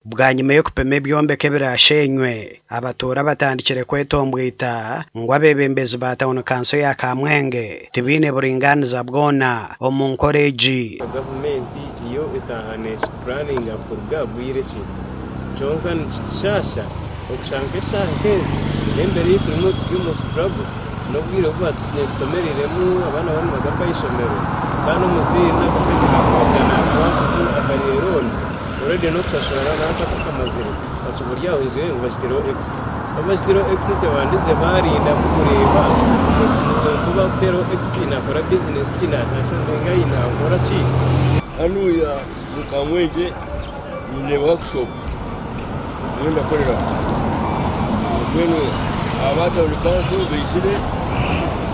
Bwanyima y'okupima ebyombeko ebiraashenywe, abatuura batandikire kwetombwita ngu abeebembezi ba tauni kanso ya Kamwenge tibaine buringaaniza bwona omu nkora egi. Gavumenti yo etaaha neekipuraninga kuruga bwire ki? Kyonka nikitushaasha okushanga nk'eshaaha nk'ezi n'embeera ei turimu turi omu struggle n'obwire obu baatutomereiremu abaana bariyo nibagaruka aha ishomero kandi omuzaire n'akasente kakubaasa naakuha akariire looni. Already n'okushashura nanka atakamazire bakiba ori aho enju ye ngu bagitereho X. Baaba bagiteireho X tebandize baarindamu kureeba omuntu ou bakuteeraho X naakora bizinesi ki, naataasa zingahi, naakora ki. Hanuya omu Kamwengye nyine workshop niyo ndakoreramu mbwenu aba town council baizire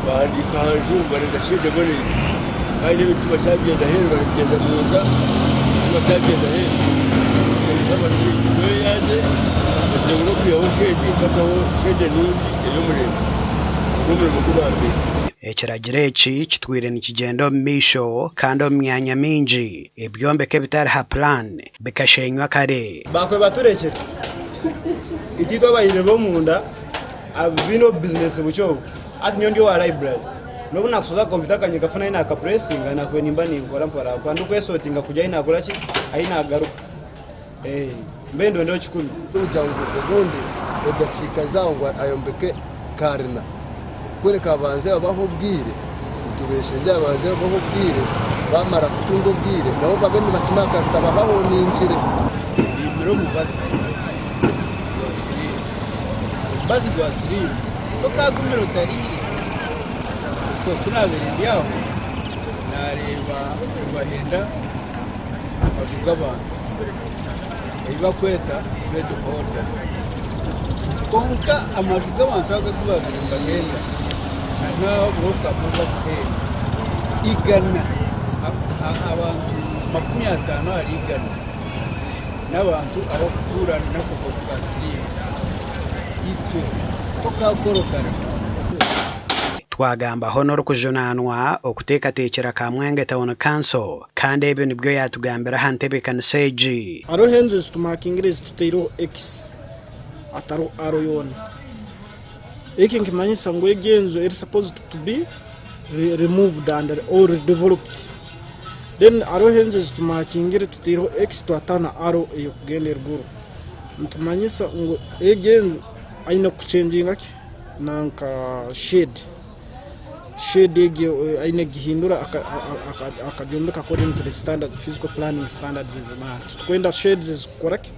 bahandiika aha nju ngu barenda shente eboneire. Kandi ebintu tibakyabyenda aheeru barabyenda munda, tibakyabyenda aheeru. Tweyanze bagyengire okwihaho shedi nkataho shedi enungi ey'omurembe. Ogwo n'omurimo ogu bampeire. Ekiragiro eki kitwire nikigyenda omu maisho kandi omu myanya mingi ebyombeko ebitari ha pulaani bikashenywa kare. Bakwe baturekire itwe abaire b'omunda abaine obubizinesi bukye obu. Hati nyowe ndi owa library n'obu naakusoza kompyuta kangye nkafuna ahi naakapuresinga naakubaire nimba ninkora mporampora ndikwesotinga kugira ahi naakora ki ahi naagaruka mbe ndondeho kikumi. Kugira ngu obundi edakiika zaawe ngu ayombeke karina kureka abanze abahe obwire nitubeshengyera babanze babahe obwire bamara kutunga obwire nabo babe nibakima kasita babahoningire. Bimire omubazi gwa siriimu. Omubazi gwa siriimu tokagumire otariire. So ku naabaire ndi aho naareeba nibahenda amaju g'abantu ei barikweta trade order. Kwonka amaju g'abantu ago agu baabaire nibahenda n'aha obu barikuhenda igana abantu 50 ahari igana. N'abantu abarikutuura n'akakooko ka siriimu. Itwe tokakorokara. Twagambaho n'orikujunaanwa okuteekateekyera Kamwenge Town Council kandi ebi nibyo yaatugambira aha ntebeekanisa egi. Hariho enju ezi tumaakingire ezi tutaireho X hatariho arrow yoona. Eki nikimanyisa ngu egi enju eri supposed to be removed and or redeveloped. Then hariho enju ezi tumaakingire tutaireho X twataho na arrow ey'okugyenda eruguru. Nitumanyisa ngu egi enju aine kuchenjinga ki nanka shade. Shade egyo aine kugihindura akagyombeka according to the standard physical planning standards ezimara. Titukwenda shades ezikukora ki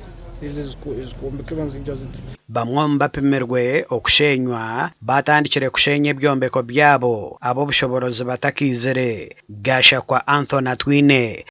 ezikwombekebwa niziija ziti. Bamwe omu bapimirwe okushenywa baatandikire kushenya ebyombeko byabo ab'obushoboorozi batakaizire. Gashakwa Anthony Atwine.